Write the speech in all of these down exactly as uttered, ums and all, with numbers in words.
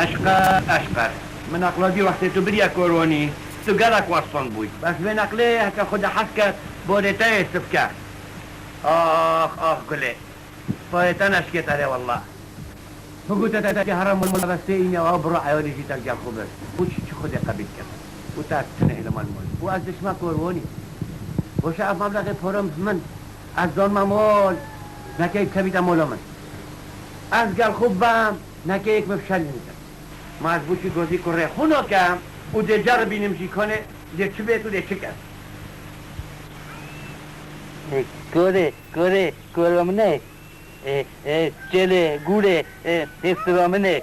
Eşqer, Eşqer. Min eqla dî wextê tu biriya korwanî, tu gelek weston bûy. Bes vê neqlê heke Xwedê hez ket, borê te yê sivke. Ax, ax gulê. Payê te neşkêt erê wella. Bigûte te, te herem wella bes tê îne ew biro eyalî jî te gel xwe bir. Û çi, çi Xwedê qebîl kir. Û te tinê hêlima li mol. Û ez dişma korwanî. Boşa ev meblexê pora min. Ez zanma mol. Nekeyk kevîte mola min. Ez gel xwe bem. Nekeyek min fişelînîte. Ma ez bo çi gozî kurê xwe nakem û dê ceribînim jî konê dê çi bêt û dê çi kes. Kurê, kurê, kura min e. E, e, çêlê, gûrê, e, hêsira min e.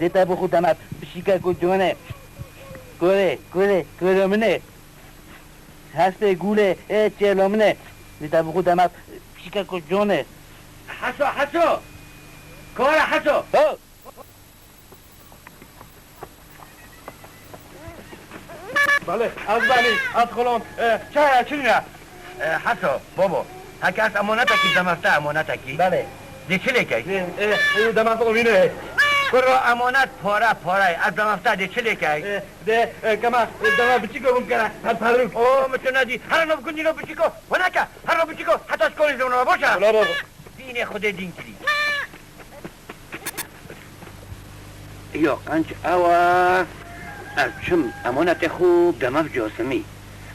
Dê te bo xwe dema pişîka ku can e. Kurê, kurê, kura min e. Hestê gûrê, e, çêla min e. Dê te bo xwe dema pişîka ku can e. Heso, Heso! Kara Heso! Ho! Belê, ez benî, ez xulom, e, çaya çinîne. E, Heso, bobo, heke ez emanetekî demefte emanetekî. Belê. Dê çi lê key? E, e, e, demef omîne. Kuro emanet pare, pare, ez demefte dê çi lê key? E, dê, e, kema, e, dema biçîko bim kere, her perûk. O, mi tu nedî, her no bikun dîno biçîko, weneke, her no biçîko, heta şkolî zewno, boşa. Bula, bula. Dînê Xwedê dîn kirî. Yo, qenc ew e, ez çim emanetê xwe bidem ev Casimî.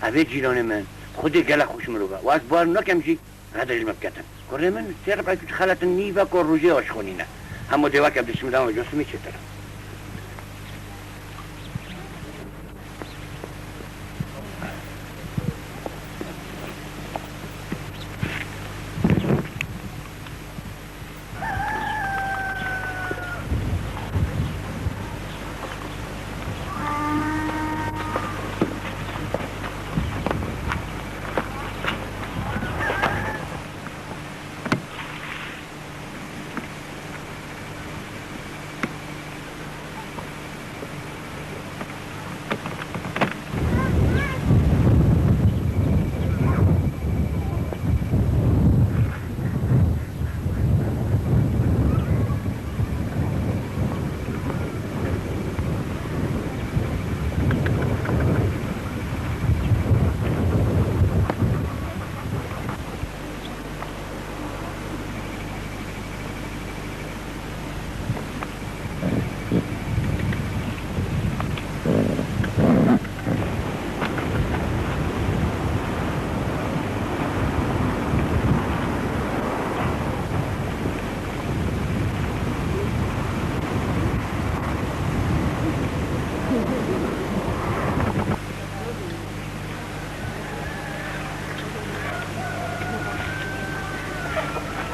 Ev ê cîranê min, Xwedê gelek xweş mirov e. Û ez bawer nakem jî, rede ji min biketin. Kurê min, sê rib'ek xeletin nîvek û rojê aşxanî ne. Hema dê weke dişim de ew Casimî çêtir e.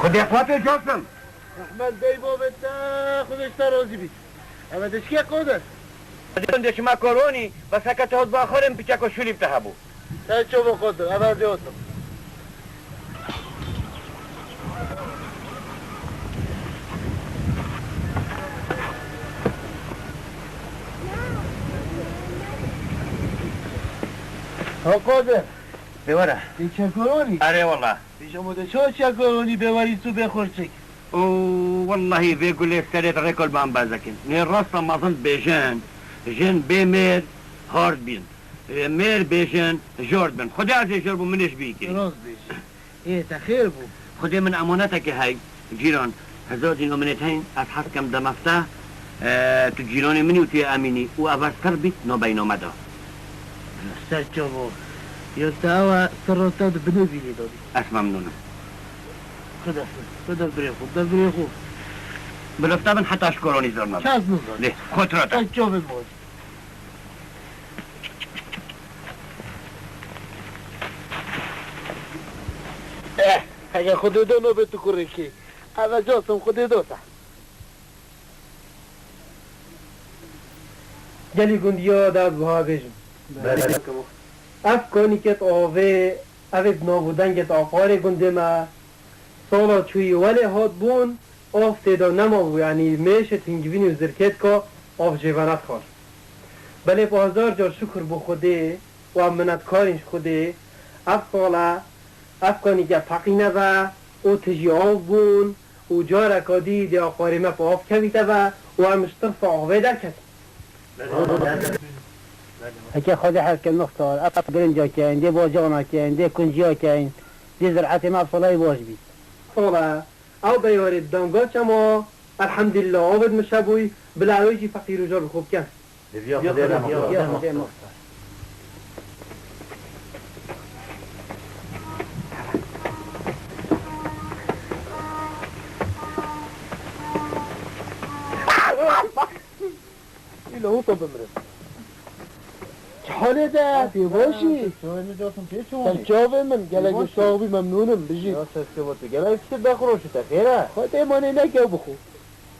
Xwedê xwe pê Casim. Rehmet bey bavê te, Xwedê ji te razî bî. Eve dişkê Qodir. Dê çima koronî, bes heke te hot baxurin piçeko şûlî bi te hebû. Te ço bo Qodir, eve dê otim. Ha Qodir. Bê were. Dê çekoronî. Erê wela. Pêşa me de çawa çekoronî bê werî tu bê xurçik. Û wellahî vê gulê serê rêkol bi embazekî. Nê rasta mezin dibêjin, jin bê mêr hard bin. Ê, mêr bêjin, jor dibin. Xwedê ez ê jor bû, min ê ji bî kê. Rast bêjî. Ê, te xêr bû. Xwedê min emaneteke hey, cîran. Hezar dînar min ê teyn, ez hez kem demefte, e, tu cîranê min î û tu yê Emînî û ev ez qir bît, nabeyna me da. Ser çavo. Ya te ew e, sirra te di binê vînê de bî. Ez memnûn im. Xwedê, Xwedê birê xwe, de birê xwe. Birifte bin heta ji koronî zor me. Kes nizane. Lê, xwe tu re te. Te çavê mor. Eh, heke Xwedê de nobê tu kurê kê. Eve Cosim Xwedê dost e. Gelî gundiya dad wiha bêjin. Belê. Ev kanîket avê, ev ê bi nav û dengê aqarê gundê me. Sala çûyî welê hat bûn, av tê de nemabû, yanî mêşê tingivînî û zirkê dika av jê venedixwar. Belê bi hezar car şukir bo Xwedê û em minetkarîn ji Xwedê. Ev sala ev kanîke feqî nebe û tijî av bûn û careka dî dê aqarê me bi av kevîte ve û em ji tirsa avê derketin. Heke Xwedê hez ke mixtar, ev girinca ke in, dê bajana ke in, dê kunciya ke in, dê zir'etê me ev sala ê baş bît. Sala ew beyarê di danga çema, elhemdulillah, avê di mişe bûy, bila ew ê jî feqîr û jar bi xwe bikin. Bi viya Xwedê re mixtar. Îlo wisa bimirim. Çi halê de? Tê baş î? Çavê min Cosim pê çûn. Ser çavê min, gelek sax bî, memnûn im, bijî. Ya ser çava tu gelek tişt daxuroşî te, xêr e? Xwedê manê neke bixwe.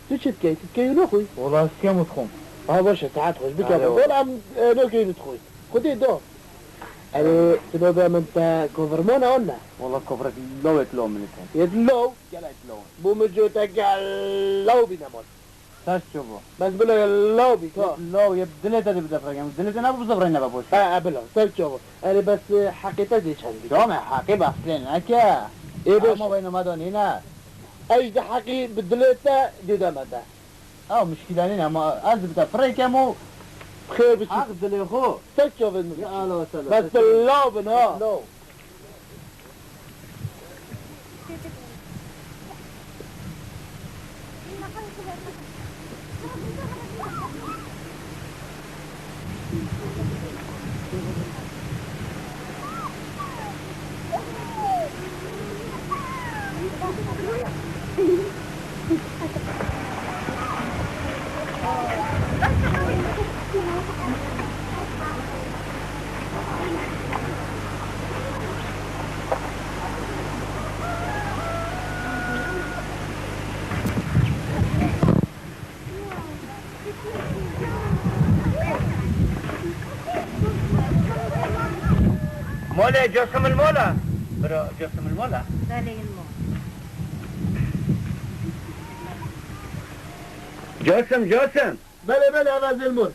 Tu çi dikey? Tu dikey û naxwî? Wela ez dikem û dixwim. Ha baş e, saet xweş, bike. Erê, wela em, e, nokeyî dixwî. Xwedê do. Erê, tu navê min te kovirman e an ne? Wela kovirek lawê di law min dike. Yê di law? Gelek di law. Bo min coteke law bîne mal. Ser çava. Bes bila law bî, ka. Law yê dilê te de bide firekem. Dilê te nabû bizefreyne be boş. Ha, e, bila, ser çava. Erê, bes, e, heqê te dê çend bî? Tamam, heqê behs lê neke. Ê, baş. Ama weyna me de nîne. Ej de heqî bi dilê te dê de me de. Ew mişkîle nîne, ama ez bi te firê kem û xêr biçî. Heq dilê xwe. Ser çavê min. Ya Allah, Allah. Bes bi law bin, ha. Law. Molê Cosim il mola. Bira Cosim il mola. Belê il mola. Cosim, Cosim. Belê, belê, ev ez il mol.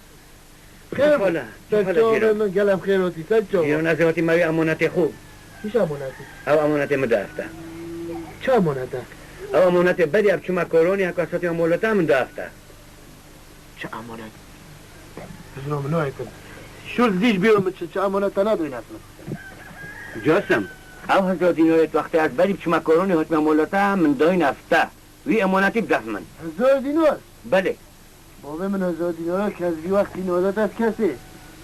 Xêr bû. Xala, ser xala çavê cîran. Min gelem xêr hatî, ser çava. Cîran, ez ê hatî me wî emanetê xwe. Kîş emanetî? Ew emanetê min da efta. Çi emanete? Ew emanetê berî ev çima koronî heka sotî emaneta min da efta. Çi emanet? Bizno min nayêtin. Şûr zî ji bîra min çi, çi emanete nadoyne efta. Cosim, ew hezar dînarê wextê ez berî çima koronî hatime emaneta min dayne efta. Wî emanetî bidef min. Hezar dînar? Belê. Bavê min, hezar dînara kes vî wextî nade dest kesê.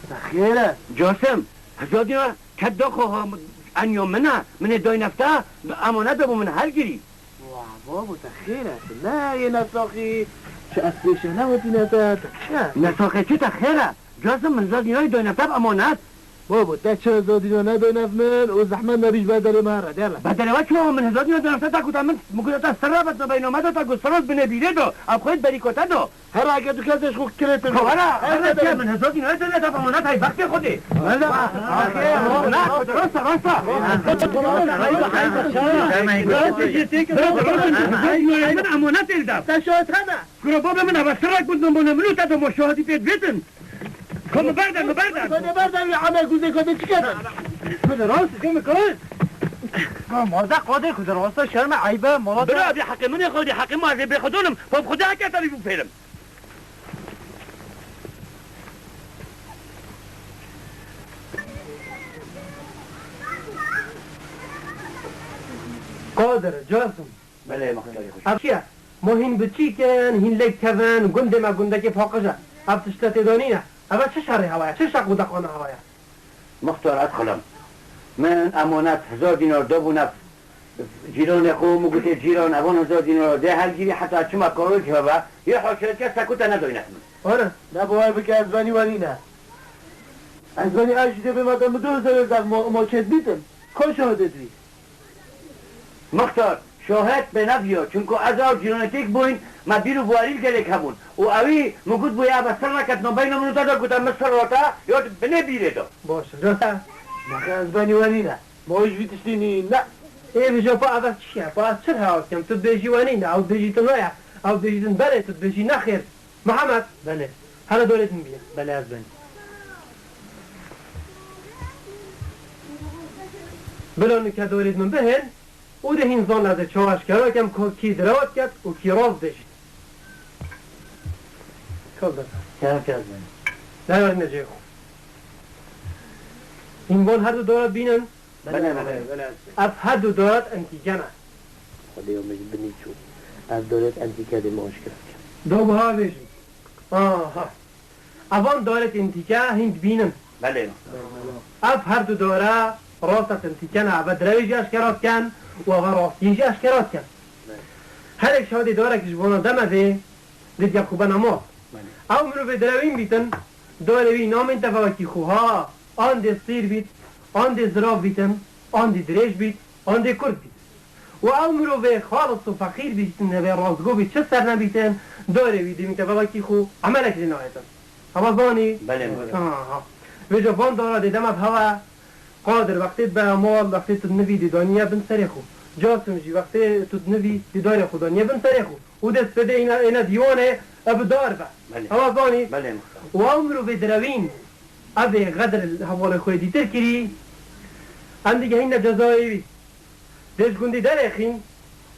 Te xêr e? Cosim, hezar dînar ke daxwaha enya min e, min ê dayne efta, emanet e bo min helgirî. Wah, babo, te xêr e, tu ne yê nesaxî, çi ez pêşe newetîne te, te çi? Nesaxê çi, te xêr e? Cosim, min hezar dînarî dayne efta bi emanet. Babo, te çi hezar dînar nedayne min û zehmet nebî ji ber derê me here, dere. Bedelê we çi? Min hezar dînar dayne efta, te ku te min, min ku te sirra bet me beyno me do, te ku sirra binê bîrê do, ev xwê berî ku te do. Here, heke tu kesê ji xwe kirêtir. Ko here, here çi? Min hezar dînar dayne efta, emanet hay bextê xwe dê. Wela, na, rast e, rast e. Min emanet êl da. Te şahid hene? Kuro baba min, eva sirrek bû, min bo min û te do, mo şahidî pê dibêtin. Ko min berde, min berde. Ko de berde, wî ame guzê ko de çi kete? Ko de rast, ko min ko. Ko mazda qadir, ko de rast, şerme, eybe, mola. Bira, bi heqê min ê xwedî, heqê ma ez ê bê xwe donim, pop xwedî heke te bî bû fêrim. Qadir, Casim. Belê, mextarê xweş. Ev çi ye? Ma hîn biçîk in, hîn lêk kevin, gundê me gundekê paqij e. Ev tişt tê de nîne. Ev çi şerê hewa ye? Çi şeq û deqana hewa ye? Mextar, ez xilim. Min emanet hezar dînar dabû nef cîranê xwe, min gotê cîran, evan hezar dînar dê helgirî, heta çima karokî hebe, yê haşê kes te ku te nedoyne min. Ana, ne bawer bike, ez benî we nîne. Ez benî ez jî dê bê me de min du hezar ev ma, ma çêt bîtin. Ka şahidê dî? Mextar, Şahid pê nebiya, çunku ez û ew cîranê têk bûyn, me bîr û biwarî li gelêk hebûn. Û ewî min got bûye, ebe ser neketina beyna min û te de, got, em min ser rate, ya di binê bîrê de. Baş e, rate. Nexê ez benî we nîne. Ma hîç vî tiştî nîne. Ê vêca pa eve çi ye? Pa ez çi reha dikim? Tu dibêjî we nîne, ew dibêjî tu neye, ew dibêjî din belê, tu dibêjî nexêr. Mihemed. Belê. Here dorê din bîne. Belê ez benî. Bila nike dorê min bihên û dê hîn zan ez ê çawa eşkera kem, ko-, kî direwet ket û kî rast dêjît. Kal de. Kerem ke ez benî. Newerîne cihê xwe. Hîn van her du dora bînin. Belê, belê, belê. Ev her du doret entîke ne. Xwedê ya min ji binî çû. Ev doret entîke dê min aşkera bikim. Do buha bêjim. Aha. Evan doret entîke hîn dibînin. Belê. Ev her du dore rast entîke ne. Eve direwê jî eşkera dikin û eve rastiyê jî eşkera dikin. Belê. Herek şadê dorek ji bona deme vê, didya xwe bena mal. Belê. Ew mirovê direwîn bîtin, dorê wî namên tevawekî xwe ha, an dê sîr bît, an dê zirav bîtin, an dê dirêj bît, an dê kurt bît. Û ew mirovê xalis û feqîr bîtin, nevê rastgo bît, çi ser nebîtin, dorê wî dê mîte vevekî xwe emelek lê nahêtin. Heva zanî? Belê, belê. Ha, ha. Vêca van dara dê dema heva Qadir, wextê be mal, wextê tu nivî dê daniye bin serê xwe. Casim jî wextê tu nivî dê darê xwe daniye bin serê xwe. Û dê spêdê îne, êne dîwanê, e bi dar be. Belê. Heva zanî? Belê, mixtar. Û ew mirovê direwîn, ev ê Xedir hevalê xwe dîtir kirî, em digehîne cezayê wî. Dê ji gundî derêxîn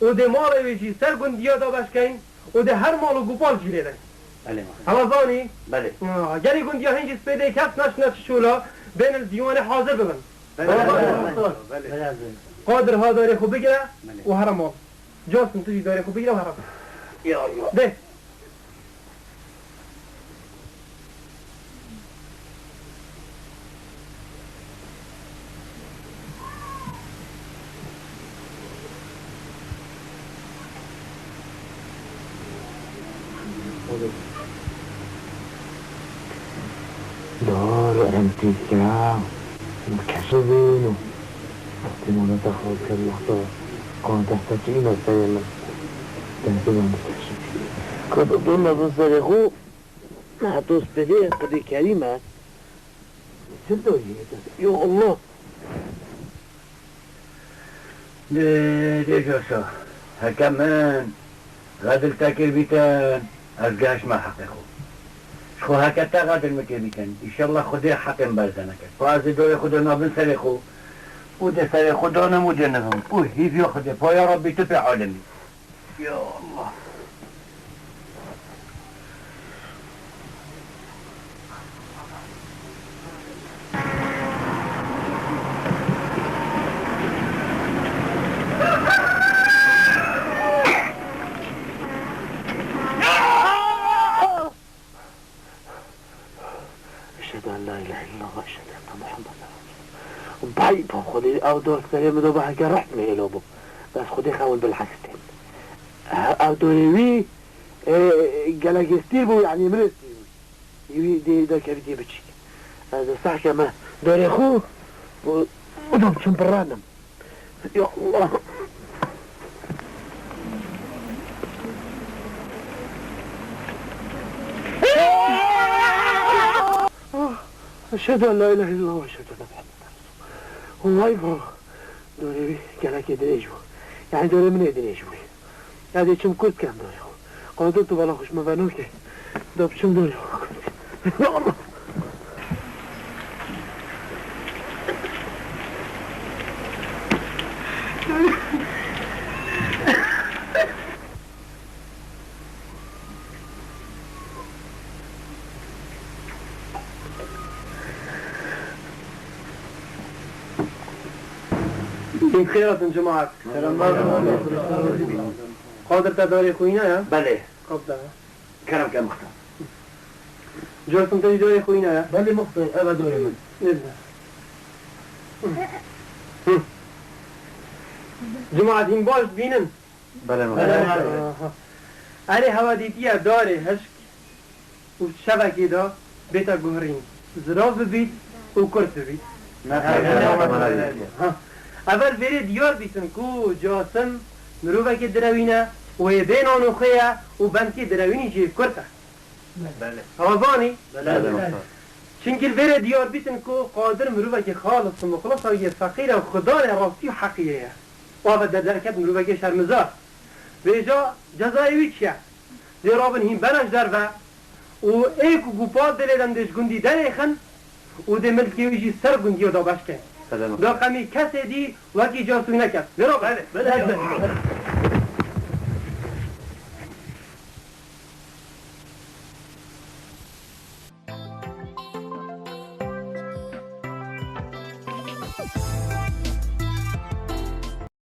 û dê malê wî jî ser gundiya dabeşkeyn û dê her mal û gopal jî lê deyn. Belê, mixtar. Heva zanî? Belê. Ha, gelî gundiya hîn jî spêdê kes neşne çi şola, bênin dîwanê hazir bibin. Belê, belê, belê. Belê. Qadir ha darê xwe bigire Belê. û here mal. Casim tu jî darê xwe bigire û here mal. Ya Allah. Dê. Dar entîke, min keşibîn û wextê mala te xwe kir, wexta kan deste çi îna serê min, dengê min dikeşibî. Ka dodon me bin serê xwe, heto spêdê Xwedê kerîm e. Çi doyê te? Ya Allah! Dê, dê Coşo, heke min Xedir te kir bîtin, ez gehiştme heqê xwe. Ji xwe heke te Xedir min kir bîtin, înşallah Xwedê heqê min berze neke. Pa ez ê dorê xwe dana bin serê xwe û dê serê xwe danim û dê nivim. Û hîviya Xwedê, pa ya Rabbî tu pê alemî. Ya Allah. Eşhedü en la ilahe illallah ve eşhedü enne Muhammeden Resulullah. Bay, pa Xwedê, ew dor serê min do, heke rehmê êlo bû. Bes Xwedê xewin bilhekstên. Ew dorê wî, e, gelek stîr bû, yanî min stîr bû. Wî dê derkevî dê biçîk. Ez ê sehke me dorê xwe û, û dom çim biranim. Ya Allah. Eşhedü en la ilahe illallah ve eşhedü enne Muhammeden Resulullah. Vay baba. Dorê wî gelekê dirêj bû. Yani dorê min ê dirêj bû. Ya dê çim kurt kem dorê xwe. Qadir tu bala xwe ji min venoke. Da biçim dorê xwe kurt. Ya Allah. Xêr hatin cemaat. Selamlar. Qadir te darê xwe îna ya? Belê. Qap da. Kerem ke mixtar. Casim te jî darê xwe îna ya? Belê mixtar, ev e darê min. Ne bine. Hı. Cemaat hîn baş dibînin? Belê mixtar. Aha. Erê hewa dîtiye darê hişk û şevekê de bête guherîn, zirav bibît û kurt bibît. Ne, ne, ne, ne, ne, ne. Ha. Evel vêrê diyar bîtin ku Casim mirovekê direwîne û hê bê nan û xê ye û bendkê direwînî jî kurt e. Belê. Ewa zanî? Belê. Belê. Çimkî li vê re diyar bîtin ku Qadir mirovekî xalis û muxlis e û yê feqîr e û Xudanê rastî û heqî ye. Û ava derdeket mirovekî şermizar. Vêca cezayê wî çi ye? Dê rabin hîn bena ji derve û ê ku gupat dê lê dem dê ji gundî derêxin û dê milkê wî jî ser gundiyo dabeş kin. Belê. Da qemî kesê dî wekî casu neket. Dê rabin. Belê. Belê.